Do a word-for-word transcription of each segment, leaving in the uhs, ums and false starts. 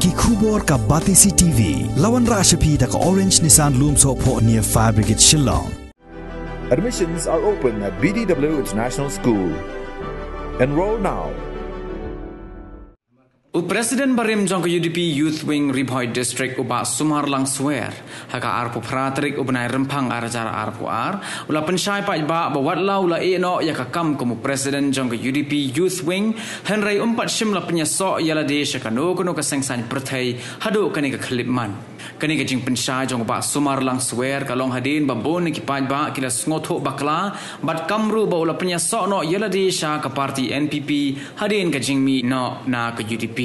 Ki khubor ka Batesi T V. La wanrah sha phi da ka Orange Nissan Lumsohphoh near Fire Brigade Shillong. Admissions are open at B D W International School. Enroll now. U President barim jong ka U D P Youth Wing Ri Bhoi District u Bah Sumar Langswer ha ka arphew phra tarik u bnai Rymphang ar hajar arphew ar u la pynshai paidbah ba watla u la ïeh noh ïa ka kam kum u President jong ka U D P Youth Wing, hynrei um pat shym la pynïasoh ïa lade sha kano kano ka seng saiñ pyrthei haduh kane ka khyllipmat. Kane ka jingpynshai jong u Bah Sumar Langswer ka long hadien ba bun na ki paidbah ki la sngewthuh bakla bad kam ruh ba u la pynïasoh noh ïa lade sha ka party N P P hadien ka jingmih noh na ka U D P.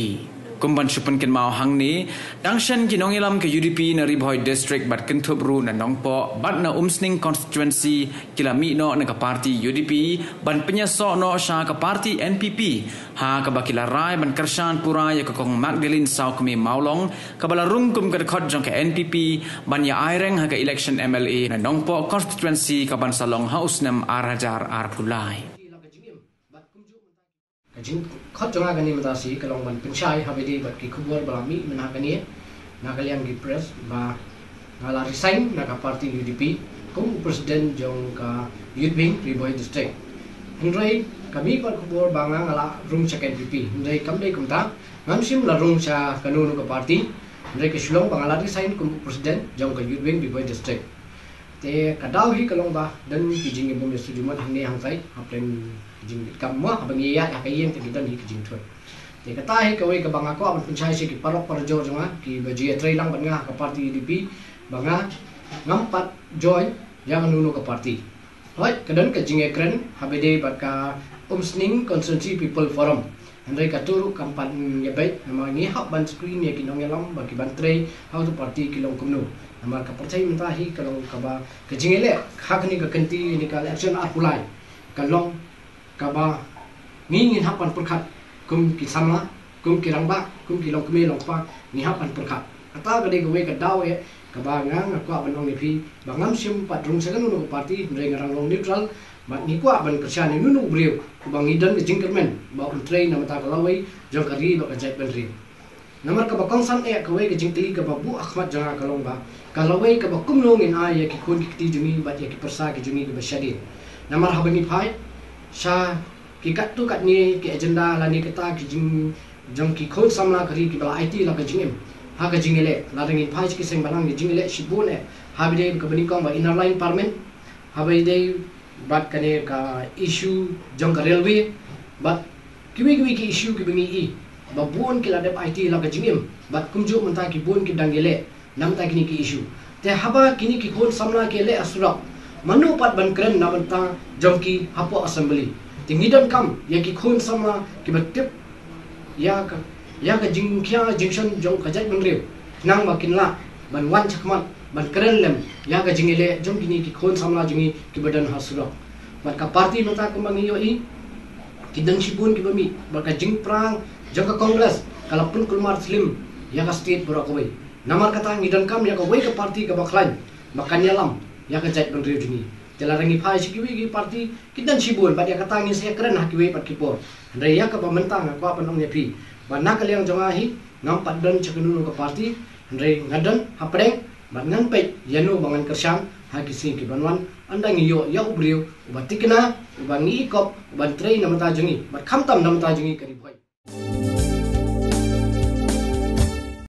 Kum ban shu pynkynmaw hangne, dang shen ki nongïalam ka U D P na Ri Bhoi District bad kynthup ruh na Nongpoh bad na Umsning Constituency ki la mih noh na ka party U D P ban pynïasoh noh sha ka party N P P, ha kaba ki la rai ban kyrshan pura ïa ka Kong Magdalene Sawkmie Mawlong kaba la rung kum ka dkhot jong ka N P P ban ïa aireng ha ka election M L A na Nongpoh Constituency ka ban sa long ha u snem ar hajar arphew lai. Ka jingkhot jong nga kane mynta shi ka long ban pynshai ha ba ïadei bad ki khubor ba la mih mynta kane na ka liang ki press ba nga la resign na ka party U D P kum u president jong ka Youth Wing Ri Bhoi District. Hynrei ka mih pat khubor ba nga nga la rung sha ka N P P, hynrei kam dei kumta, ngam shym la rung sha kano kano ka party, hynrei ka shu long ba nga la resign kum u president jong ka Youth Wing Ri Bhoi District. Te ka daw hi ka long ba don ki jingïabym ïasuk jingmut hangne hangtai hapdeng ki jingkit kam mo, haba ngi ïaid ha ka ïing te ki don hi ki jingthut. Te kata hi kawei kaba nga kwah ban pynshai sha ki paralok parajor jong nga kiba ju ïatrei lang bad nga ha ka party U D P ba nga ngam pat join ïa kano kano ka party. Hooid, ka don ka jingïakren ha ba ïadei bad ka Umsning Constituency People Forum. Hynrei kato ruh kam pat ïabeit namar ngi hap ban screen ïa ki nongïalam ba ki ban trei ha uto u party ki long kumno. Namar ka pyrthei mynta hi ka long kaba ka jingïaleh ha kane ka kynti, kane ka election arphew lai ka long kaba ngi ngin hap ban pyrkhat kum ki samla, kum ki rangbah, kum ki longkmie longkpa, ngi hap ban pyrkhat. Kata ka dei kawei ka daw eh kaba nga nga kwah ban ong ïa phi ba ngam shym pat rung sha kano kano ka party, hynrei nga dang long neutral bad ngi kwah ban kyrshan ïa uno uno u briew uba ngi don ka jingkyrmen ba un trei na ka bynta ka lawei jong ka ri bad ka jaitbynriew. Namar kaba kongsan eh kawei ka jingkylli kaba buh ha khmat jong nga ka long ba ka lawei kaba kumno ngin ai ïa ki khun ki kti jong ngi bad ïa ki pyrsa ki jong ngi kiba shadien. Namar haba ngi phai sha ki katto katne ki agenda lane kata ki jing jong ki khun samla ka ri kiba la aiti la ka jingim ha ka jingïaleh, lada ngin phai sha ki seng balang ki jingïaleh shibun eh ha ba ïadei kaba nyngkong ba Inner Line Permit, ha ba ïadei bad kane ka issue jong ka railway bad kiwei kiwei ki issue kiba ngi i ba bun ki la dep aiti la ka jingim bad kumjuh mynta ki bun ki dang ïaleh na bynta kine ki issue. Te haba kine ki khun samla ki ïaleh ha surok, mano pat ban kren na bynta jong ki hapoh assembly? Te ngi donkam ïa ki khun samla kiba tip ïa ka ïa ka jingkhia jingshon jong ka jaitbynriew khnang ba kin lah ban wan shakhmat ban kren lem ïa ka jingïaleh jong kine ki khun samla jong ngi kiba don ha surok. Bad ka party mynta kumba ngi ïohi ki don shibun kiba mih bad ka jingpyrshang jong ka Congress ka la pynkulmar slim ïa ka state baroh kawei. Namar kata ngi donkam ïa kawei ka party kaba khlaiñ ba kan ïalam ïa ka jaitbynriew jong ngi. Te lada ngi phai sha kiwei ki party ki don shibun bad ïa kata ngin sa ïakren ha kiwei pat ki por. Hynrei ïa kaba mynta nga kwah ban ong ïa phi ba na ka liang jong nga hi ngam pat don sha kano kano ka party, hynrei nga don hapdeng bad ngan peit ïano ba ngan kyrshan ha ki sngi ki ban wan, ynda ngi ïoh ïa u briew uba thikna, uba ngi i kop, uban trei na bynta jong ngi bad khamtam na bynta jong ngi ka Ri Bhoi.